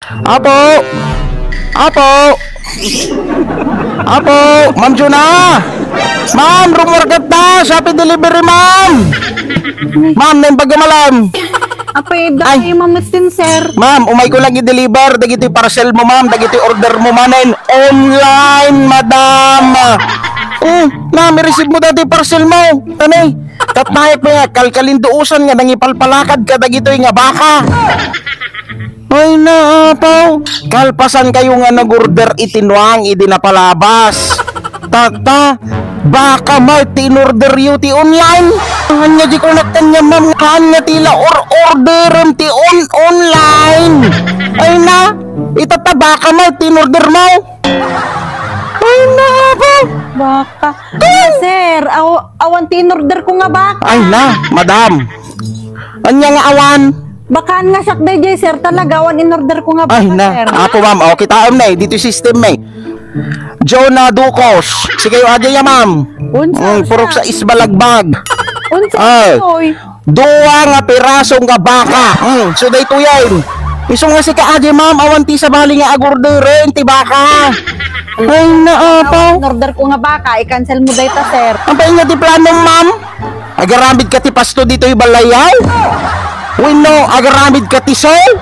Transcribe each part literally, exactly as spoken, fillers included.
Apo! Apo! Apo! Ma'am Juna! Ma'am, rumurkat ta! Shopee delivery, ma'am! Ma'am, naimbag a malam! Apay, Ay. Dai mametten, sir. Ma'am, umay ko lang i-deliver dagiti parcel mo, ma'am, dagiti order mo manen online, madam. Hmm, ma'am, i-receive mo dati parcel mo. Tanay, tatayek mo nga, kalkalinduusan nga nangipalpalakad ka dagitoy nga baka. Ay na, apaw. Kalpasan kayo nga nag-order iti nuang idi napalabas. Tata, baka may ti in-order yo ti online. Anya di ko nakanya, ma'am, anya ti la or orderan ti on online. Ay na, itata baka may ti in-order mo. Ay na, apaw. Baka. Sir, aw awan ti in-order ko nga baka. Ay na, madam. Anya nga awan? Bakaan nga siak dayjay, sir, talaga. Awan in-order ko nga baka, Ay na. Sir. Apo, ma'am. O, kitaem na eh. Dito system eh. Jonah Ducos. Sige, adi ya, ma'am. Unsa, Mm, purok sa isbalagbag. Unsa, Ay. Oy? Dua nga piraso nga baka. Mm, so, daytoy yan. Isu nga sika, adi, ma'am. Awan ti sabali nga agurderen ti baka. Ay, na, apo. In-order ko nga baka. I-cancel mo dayta, sir. Ang painga ti plano, ma'am? Agaramid ka ti pasto ditoy balayaw? Wenno, agaramid ka ti sol?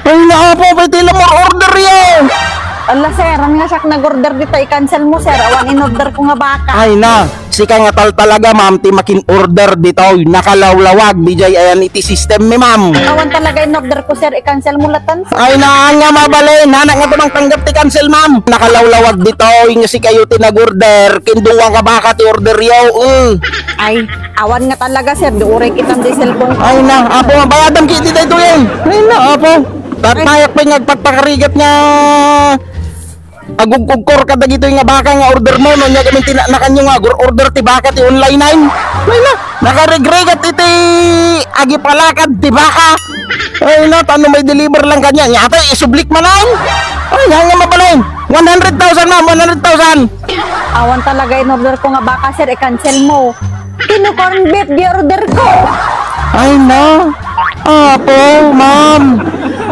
Ay, naapo, pay ti lamor order yo. Ala, sir, ania nga siak nag-order dita, i-cancel mo, sir. Awan in-order ko nga baka. Ay na, sika nga tal talaga, ma'am, ti makin-order ditoy. Nakalawlawag, dijay ayan iti system mi, ma'am. Awan talaga in-order ko, sir. I-cancel mo latan, sir. Ay na, nga mabalin. Anak nga tumang tanggap ti cancel, ma'am. Nakalawlawag ditoy, nga sikayo ti nag-order. Ken dua nga baka ti order yo. Mm. Ay, awan nga talaga, sir. Di uray kitam di cellphone ko. Ay na, apo, bayadam ki iti daytoyen. Ay na, apo. Tatayek pay nga agpagpakarigat nga agugugkor kadagitoy nga baka nga order mo, no, nya gamin tinanakan yo nga agur-order ti baka ti online ay. Ay na, nakaregregat iti agipalakad ti baka. Ay na, tano may deliver lang kanya. Nya, atay, isublik man ay. Ay, nga nga mabalin. One hundred thousand, ma'am, one hundred thousand. Awan talaga in-order ko nga baka, sir, i-cancel mo. Kinu-corn beef di order ko. Ay na. Apo, ma'am.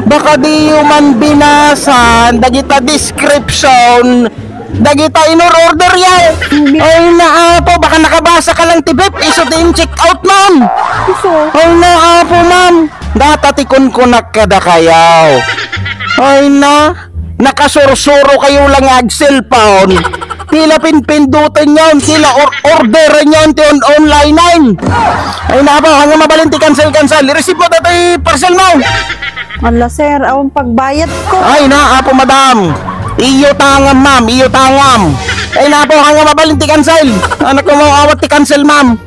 Baka di man binasan dagita description dagita inor-order yo. Ay na, apo, baka nakabasa ka lang ti beef. Isu ti in-check out, ma'am. Isu. Ay na, apo, ma'am. Data ti kunkunak kadakayo. Ay na. Nakasursuro kayo lang nga ag-cellphone. Tila pinpindutan yon, tila or orderen yon ti on online nine. Ay na ba, hanga mabalin ti cancel, cancel. I-receive mo datoy parcel mo. Ala, sir, awan pagbayad ko. Ay na, apo, madam. Iyo tangam, ma'am, iyo tangam. Ay na, apo, hanga mabalin ti cancel. Anak ko mo, awat ti cancel, ma'am.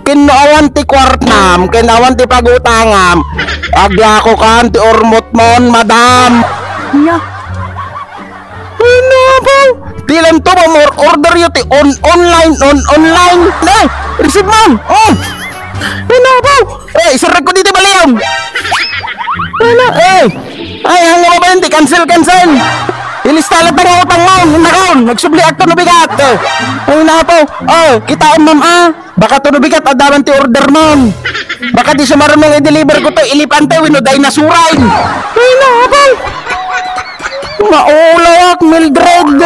Ken no awan ti kuartam, ken awan ti pagutangam, aglakokan ti urmot mon, madam. Nya. Ano ba? Dilan to ba mo order yo ti on online, on online? Eh, receive man. Oh. Ano ba? Eh, isarag ko dito baliyon. Ano? Eh. Ay, ang mga ba yun? Di cancel, cancel. Ilista lang tayo utang mo. Nakaon, nagsubli ako no bigat. Ay, na po. Oh, kitaan, ma'am, ah. Baka to no bigat, adaman ti order, ma'am. Baka di sumarunong i-deliver ko to, ilipante, wino dinosaur. Ay, na po. Maulawak, Mildred.